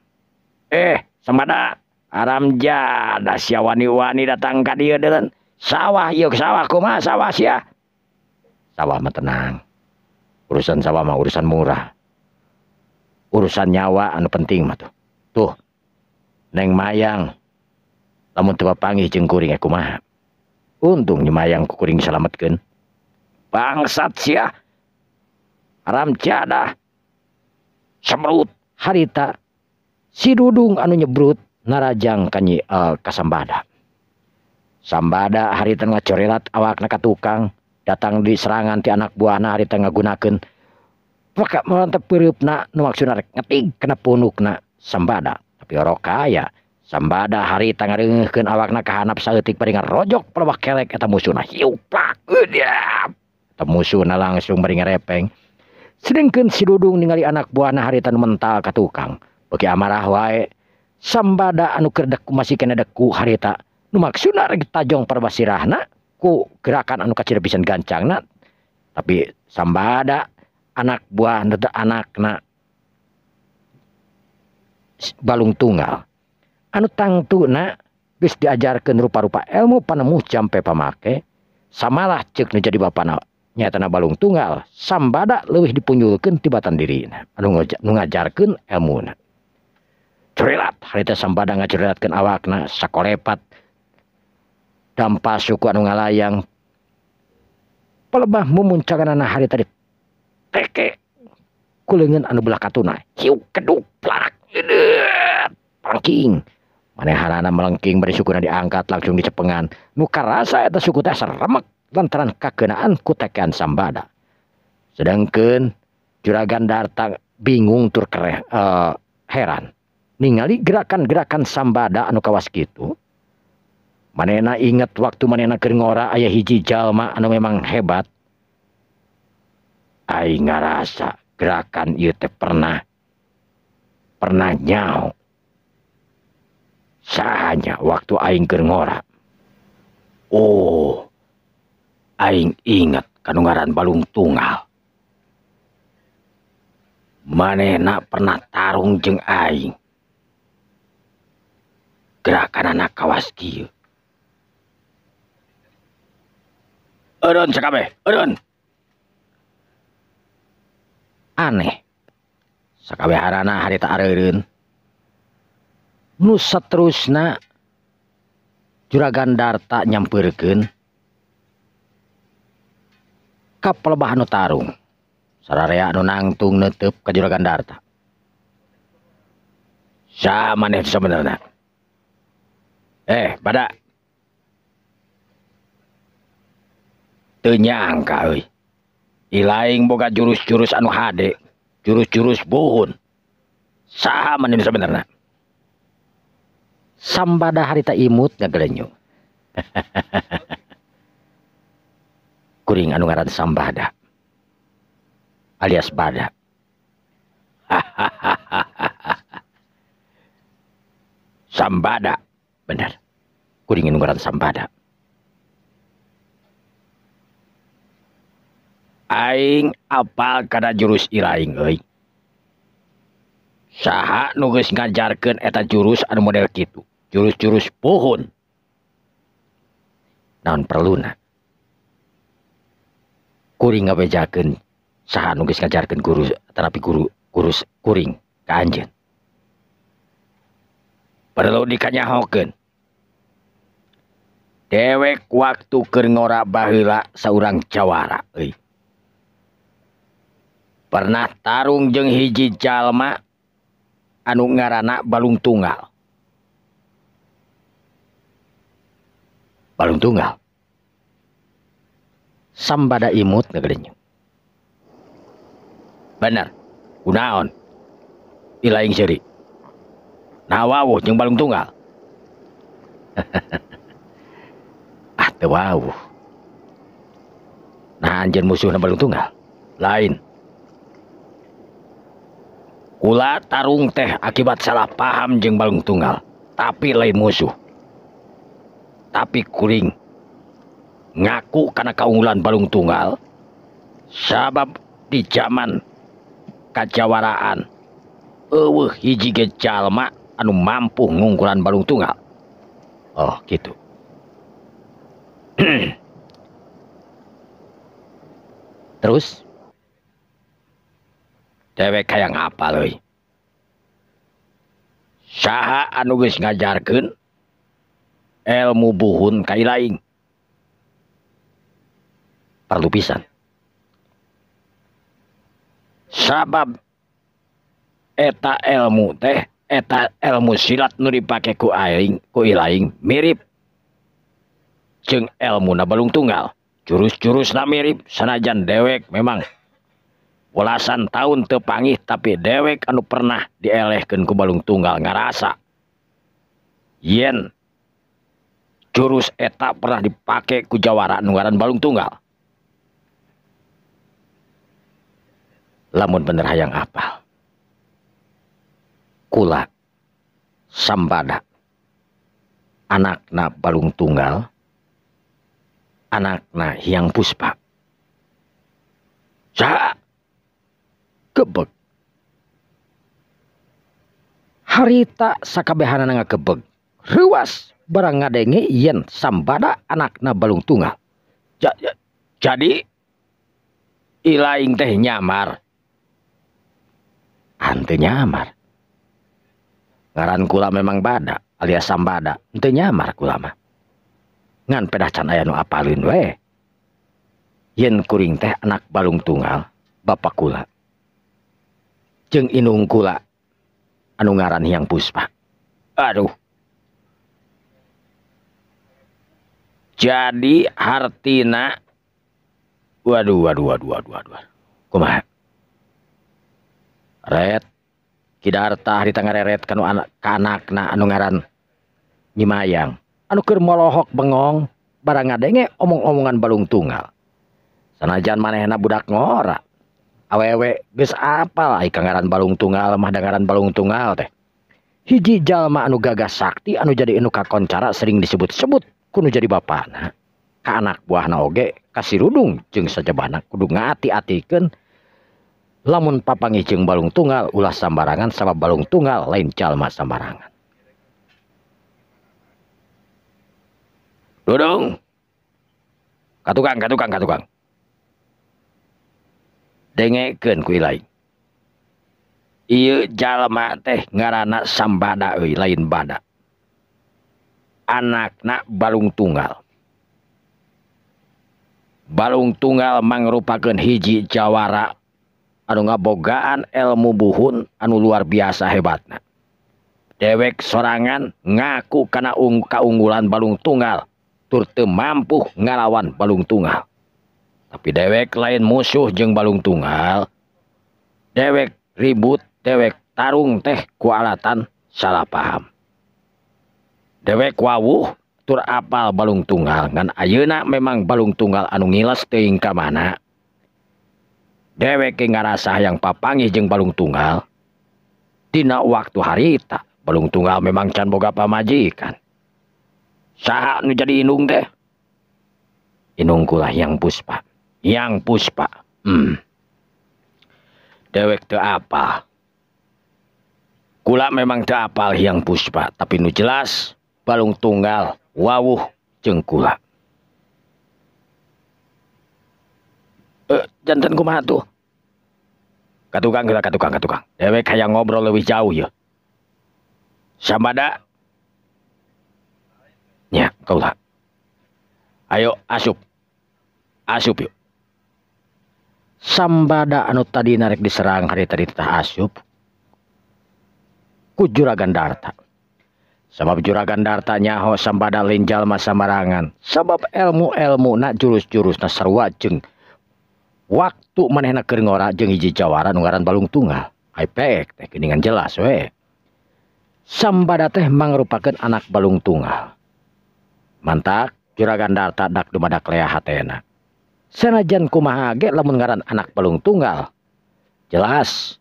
Sambada, aram jada sia wani-wani datang ka dieu deuleun. Sawah ieu sawah kumaha sawah sia? Sawah mah tenang. Urusan sawah mah urusan murah. Urusan nyawa anu penting mah tuh. Tuh. Neng Mayang lamun teu papanggih jeung kuring kumaha. Untung Nyi Mayang ku kuring salametkeun. Bangsat sia. Haram jadah. Semrut harita si Dudung anu nyebrut narajang ka Nyi ka Sambada. Sambada harita ngacorelat awakna ka tukang, datang di serangan ti anak buahna harita ngagunakeun peka melantep peureupna nu maksudna rek ngetig kana punukna Sambada. Tapi orok kaya Sambada harita ngareungeuhkeun awakna ka handap saeutik bari ngarojok pelewak kelek eta musuhna. Hiu plak eudiap. Eta musuhna langsung bari ngarepeng. Sedengkeun si Dudung ningali anak buahna harita nu mental ka tukang. Beuki amarah wae Sambada anu keur deku masih kena deku harita nu maksudna rek tajong parbasirahna ku gerakan anu kacida pisan gancangna. Tapi Sambada anak buah teu anakna balung tunggal anu tangtuna geus diajarkeun rupa-rupa ilmu panemu jampe pamake samalah ceuk nu jadi bapana nyaetana balung tunggal. Sambada leuwih dipunjulkeun tibatan dirina anu ngajarkeun elmuna. Corelat harita Sambada ngacorelatkeun awakna sakolepat dampa suku anu ngalayang pelebah mumuncanganana harita diteke ku leungeun anu belah katuna. Hiu keduk plak edet melengking. Manehanana melengking bari sukuna diangkat langsung dicepengan. Nu karasa eta suku teh remek lantaran kakeunaan ku tekean Sambada. Sedangkeun Juragan Darta bingung tur heran ningali gerakan-gerakan Sambada anu kawas kitu. Manehna inget waktu manehna keur ngora aya hiji jalma anu memang hebat. Aing ngarasa gerakan ieu teh pernah nyao. Sahanya waktu aing keur ngora. Oh, aing inget kanu ngaran balung tunggal. Manehna pernah tarung jeung aing. Gerakanana kawas kieu. Eureun sakabeh, eureun. Aneh. Sakabeharana harita areureun. Nu saterusna Juragan Darta nyampeurkeun ka pelebah anu tarung. Sararea anu nangtung neuteup ka Juragan Darta. Saha maneh sabenerna? Bada. Teu nyangka euy. Ilaing boga jurus-jurus anu hade, jurus-jurus buhun. Saha maneh sabenerna? Sambada harita imut ngagelenyu. Kuring anu ngaran Sambada alias Bada. Sambada. Bener. Kuring nu ngaran Sambada. Aing apal kana jurus ilaing euy. Saha nu geus ngajarkeun eta jurus anu model kitu? Jurus-jurus puhun. Naon perluna? Kuring ngabejakeun saha nu geus ngajarkeun guru terapi guru gurus kuring ka anjeun. Perlu dikanyahokeun. Dewek waktu keur ngora baheula saurang jawara euy. Pernah tarung jeung hiji jalma anu ngaranna Balung Tunggal. Balung Tunggal. Sambada imut ngagelenyung. Bener. Kunaon? Ilaing seuri. Nah wawuh jeung Balung Tunggal. Ah teu wawuh. Nah anjeun musuhna Balung Tunggal. Lain. Kula tarung teh akibat salah paham jeung Balung Tunggal, tapi lain musuh. Tapi kuring ngaku karena keunggulan Balung Tunggal, sabab di zaman kajawaraan eueuh hiji ge jalma anu mampu ngungkulan Balung Tunggal. Oh gitu. Terus dewek hayang apal euy. Saha anu geus ngajarkeun ilmu buhun ka ilaing? Perlu pisan. Sabab eta ilmu teh, eta ilmu silat nu dipake ku aing, ku ilaing mirip jeung ilmuna Balung Tunggal. Jurus-jurusna mirip sanajan dewek memang belasan tahun teu pangih, tapi dewek anu pernah dielehkeun ku Balung Tunggal ngarasa yen jurus eta pernah dipake ku jawara nu ngaran Balung Tunggal. Lamun bener hayang apal, kula Sambada anakna Balung Tunggal, anakna Hyang Puspa. Saha? Gebeg. Harita sakabehanana ngagebeg. Reuwas barang ngadenge yen Sambada anakna Balung Tunggal. Jadi ilaing teh nyamar. Henteu nyamar. Ngaran kula memang Bada alias Sambada, henteu nyamar kula mah. Ngan pedah can aya nu apaleun we. Yen kuring teh anak Balung Tunggal, bapak kula jeung inung kula anu ngaran Hyang Puspa. Aduh. Jadi hartina waduh waduh waduh waduh waduh. Kumaha? Ret Kidarta harita ngareret kanu anak ka anakna anu ngaran Nyi Mayang anu keur molohok bengong barang ngadenge omong-omongan Balung Tunggal. Sanajan manehna budak ngora, awewe geus apal ai ka ngaran Balung Tunggal mah, da ngaran Balung Tunggal teh hiji jalma anu gagah sakti anu jadi anu kakoncara sering disebut-sebut kudu jadi bapana. Ka anak buahna oge kasirudung jeung sajabana kudu ngati-atikeun lamun papanggih jeung Balung Tunggal ulah sambarangan, sabab Balung Tunggal lain jalma sambarangan. Dudung. Katukang, katukang, katukang. Dengekeun ku ilaing. Ieu jalma teh ngaranna Sambada euy, lain Bada. Anakna Balung Tunggal. Balung Tunggal mangrupakeun hiji jawara anu ngabogaan ilmu buhun anu luar biasa hebatna. Dewek sorangan ngaku kana kaunggulan Balung Tunggal tur teu mampu ngalawan Balung Tunggal. Tapi dewek lain musuh jeung Balung Tunggal. Dewek ribut, dewek tarung teh ku alatan salah paham. Dewek wawuh tur apal Balung Tunggal, ngan ayeuna memang Balung Tunggal anu ngiles teuing ka mana. Dewek ngarasa hayang papanggih jeung Balung Tunggal. Dina waktu harita Balung Tunggal memang can boga pamajikan. Saha nu jadi indung teh? Indung kula Hyang Puspa. Hyang Puspa. Dewek teu apal. Kula memang teu apal Hyang Puspa, tapi nu jelas Balung Tunggal wawuh jeung kula. Janten kumaha tuh? Katukang heula, katukang, katukang. Dewek hayang ngobrol leuwih jauh ya. Sambada. Nya, kaula. Ayo asup. Asup yuk. Sambada anu tadi narek diserang hari tadi tah asup ku Juragan Darta. Sabab Juragan Darta nyaho Sambada lain jalma sambarangan. Sabab ilmu-ilmu na jurus-jurus na sarua jeung waktu manehna keur ngora jeung hiji jawara nu ngaran Balung Tunggal. Ai pek teh geuningan jelas we. Sambada teh mangrupakeun anak Balung Tunggal. Mantak Juragan Darta dak dumadak lea hatena. Sanajan kumaha ge lamun ngaran anak Balung Tunggal, jelas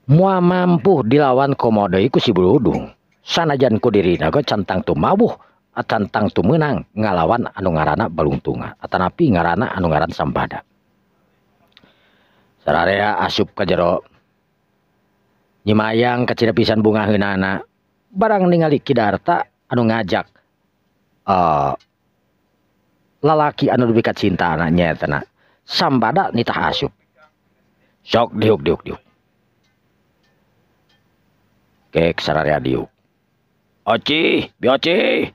moal mampu dilawan komo deui ku si Buludung. Sanajan ku dirina ge cantang tumawuh, cantang tumeunang ngalawan anu ngaranna Balung Tunggal atanapi ngaranna anu ngaran Sambada. Sararea asup ka jero. Nyimayang kacida pisan bungaheunana barang ningali Ki Darta anu ngajak lalaki anu dupi ka cintana nyaetana Sambada nitah asup. Sok diuk diuk diuk. Kek sararea diuk. Oci, bioci.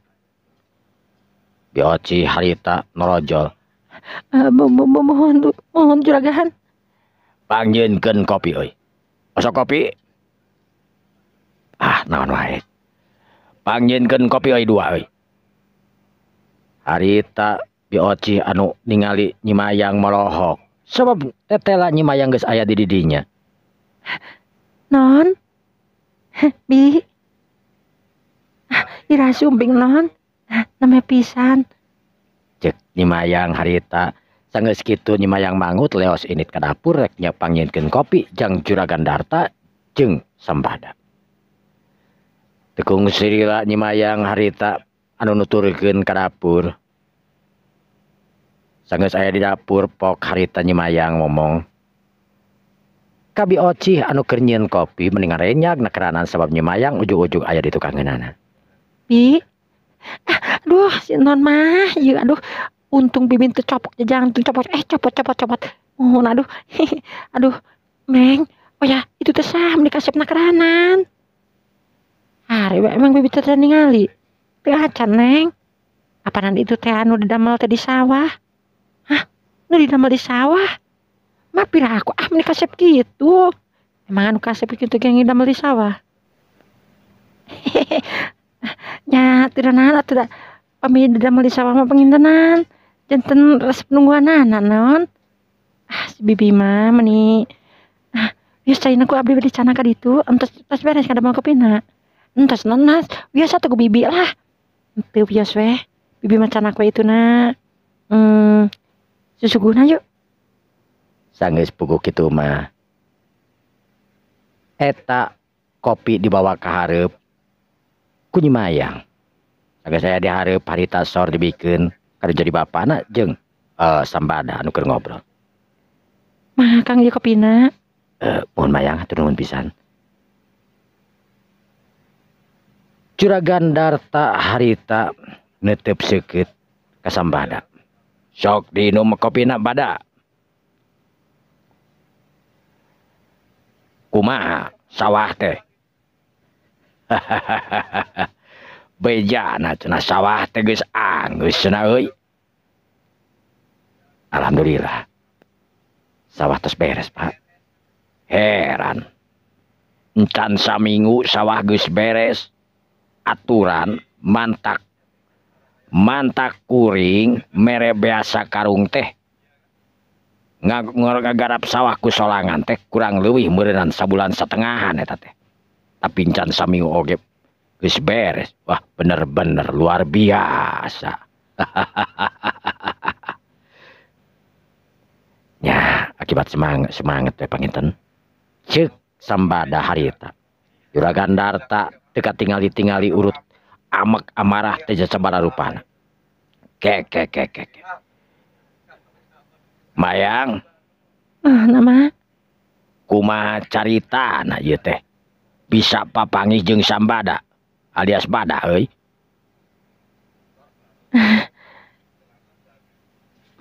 Bioci harita norojol. Mohon mohon juragan. Pangjeunkeun kopi euy. Osok kopi. Ah, naon wae. Pangjeunkeun kopi euy dua euy. Harita Bioci anu ningali Nyimayang molohok. Sabab tetela Nyimayang geus aya di didinya. Non. Bi. Ira sumping non. Name pisan. Cek Nyimayang harita sanggeus kitu Nyimayang mangut leos init ka dapur rek nyapangyeunkeun kopi jang Juragan Darta jeung Sambada. Tekung sirila Nyimayang harita anu nuturkeun ka dapur. Sanggeus aya di dapur pok harita Nyimayang ngomong. Ka Bi Ocih anu keur nyieun kopi mendingan renyag nakeranan sabab Nyimayang ujug-ujug aya di tukangeunana. Bi. Aduh, si non mah, ieu aduh, untung bibi teu copok jajang, teu copot, copot copot copot. Mohon aduh. Aduh, Meng. Oh ya, itu teh sah meni kasep nakeranan. Ari we emang bibi teh ningali. Teu acan, Neng. Apanan itu teh anu didamel teh di sawah? Hah? Nu didamel di sawah? Mah pira aku ah meni kasep kitu. Emang anu kasep kitu ge didamel di sawah. Nya teu naon atuh da pami didamel di sawah mah pangintenan. Janten resep nungguanana naon. Ah si bibi mah meni ah wios caina ku abdi bade cana ka ditu entos tos beres kadamel kopina. Entos nanas wios atuh ku bibi lah. Teu wios weh. Bibi mah cana we ituna. Susuguhna yuk. Sanggeus puguh kitu mah. Eta kopi dibawa ka hareup ku Nyimayang. Sanggeus aya di hareup harita sor dibikeun kada jadi bapana jeung Sambada anu keur ngobrol. Mah Kang ieu kopina. Mohon mayang hatur nuhun pisan. Juragan Darta harita netep seukeut ka Sambada. Sok diinum kopina bada. Kumaha sawah teh? Bejana cenah sawah teh geus anggeus cenah euy. Alhamdulillah. Sawah tos beres, Pak. Heran. Encan saminggu sawah geus beres. Aturan mantak. Mantak kuring mere biasa karung teh. Ngagarap sawah ku solangan teh kurang leuwih meureunnan sabulan satengahan eta teh. Tapi encan saminggu oge geus beres. Wah, bener-bener luar biasa. Ya, akibat semangat teh panginten. Ceuk Sambada harita. Juragan Darta teu katingali-tingali urut Amek amarah teh sabaraha rupana. Ke ke ke ke. Mayang. Ah, nama. Kumaha caritana ieu teh? Bisa papanggih jeung Sambada alias Bada euy.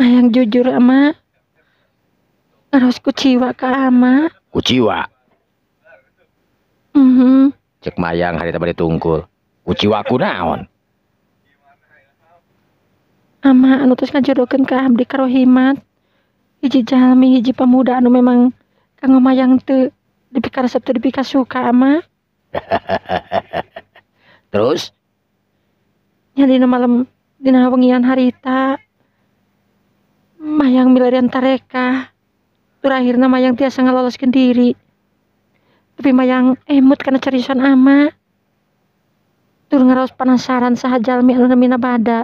Mayang jujur ama harus kuciwa ka ama. Kuciwa? Mhm. Cek Mayang harita bade tungkul. Kuciwa kunaon? Ama anu tos ngajodohkeun ka abdi ka Rohimat. Hiji jalmi hiji pemuda anu memang kanggo Mayang teu dipikaresep teu dipikasuka ama. Terus? Nya dina malam dina wengian harita Mayang milarian tareka. Tur akhirna Mayang tiasa ngaloloskeun diri. Tapi Mayang emut kana carisan ama. Tur ngaraos penasaran saha jalmi anu namina Bada.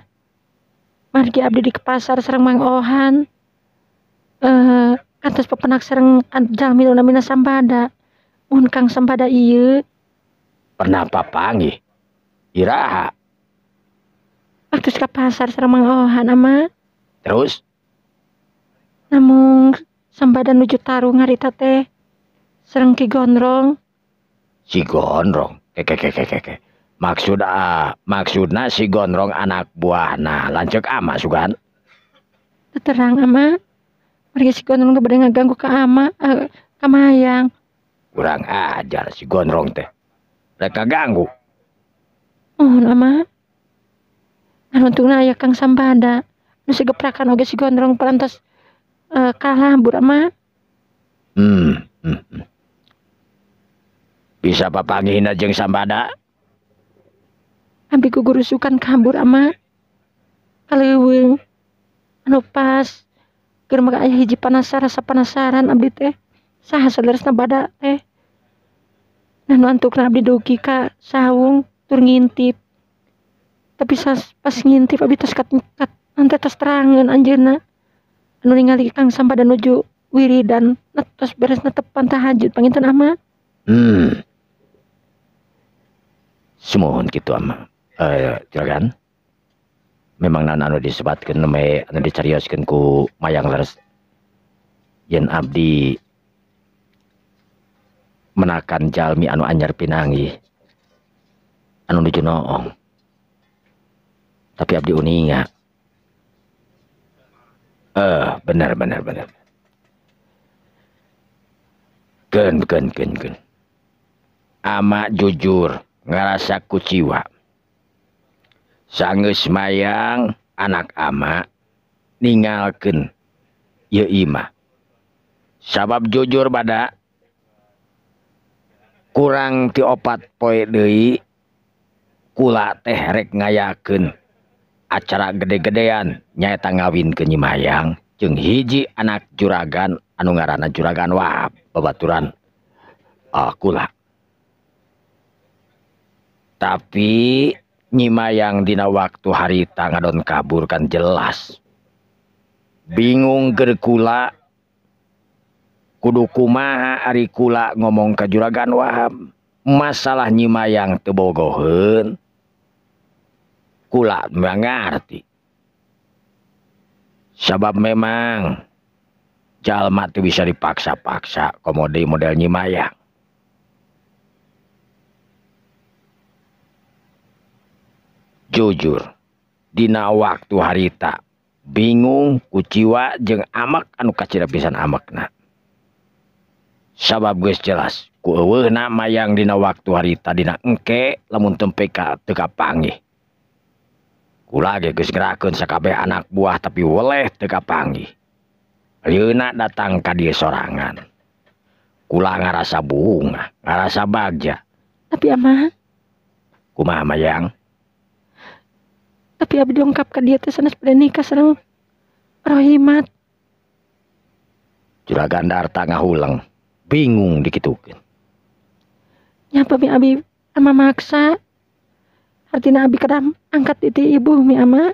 Margi abdi di ke pasar sareng Mang Ohan. Kantos pepenak sareng jalmi anu namina Sambada. Mun Kang Sambada ieu pernah papanggih? Iraha? Waktu ka pasar sareng Mang Ohan ama. Terus? Namung Sambada nuju tarung harita teh sareng Ki Gondrong. Si Gondrong? Ke ke ke ke ke. Maksud maksudna si Gondrong anak buahna lanceuk ama sugan? Terang ama. Margi si Gondrong teh bade ngaganggu ka ama, ka Mayang. Kurang ajar si Gondrong teh. Rek kaganggu. Muhun ama. Anu untungna aya Kang Sambada. Nu sigeprakan oge si Gondrong parantos kalah bur ama. Bisa papanggihna jeung Sambada? Abdi gugurusukan kabur ama. Kaleuweung. Anu pas keur mah aya hiji panasar rasa penasaran abdi teh. Saha saleresna Bada teh? Nah nu antukna abdi dugi ka saung tur ngintip. Tapi pas ngintip abdi tos kat nanti tos terangeun anjeunna. Anu ningali Kang Sambada nuju wiridan tos beres netepan tahajud panginten ama. Sumuhun kitu ama. Juragan. Memang naon anu disebatkeun nembe anu dicarioskeun ku Mayang leres. Yen abdi menakan jalmi anu anyar pinanggih anu nuju noong. Tapi abdi uninga. Benar benar benar. Keun keun keun keun. Ama jujur ngarasa kuciwa. Sanggeus Mayang anak ama ningalkeun ieu imah. Sabab jujur Bada kurang ti 4 poe deui kula teh rek ngayakeun acara gede-gedean nyaeta ngawinkeun Nyi Mayang jeung hiji anak juragan anu ngaranna Juragan Wahab babaturan kula. Tapi Nyi Mayang dina waktu harita ngadon kabur kan jelas. Bingung keur kula kudu kumaha ari kula ngomong ka Juragan Wahab masalah Nyi Mayang teu bogoheun. Kula mengerti. Sabab memang jalma teu bisa dipaksa-paksa komo deui model Nyi Mayang. Jujur dina waktu harita bingung kuciwa jeung amek anu kacida pisan amekna. Sabab geus jelas ku euweuhna Mayang dina waktu harita dina engke lamun tempe ka teu kapanggih. Kula ge geus ngerakeun sakabeh anak buah tapi weleh teu kapanggih. Lieuna datang ka dieu sorangan. Kula ngarasa bungah, ngarasa bagja. Tapi ama, kumaha Mayang? Tapi abdi dongkap ka dieu teh sanes bade nikah sareng Rohimat. Juragan Darta ngahuleng, bingung dikitukeun. Nya pami abi ama maksa. Artina abi kadam angkat ti ibu mi ama.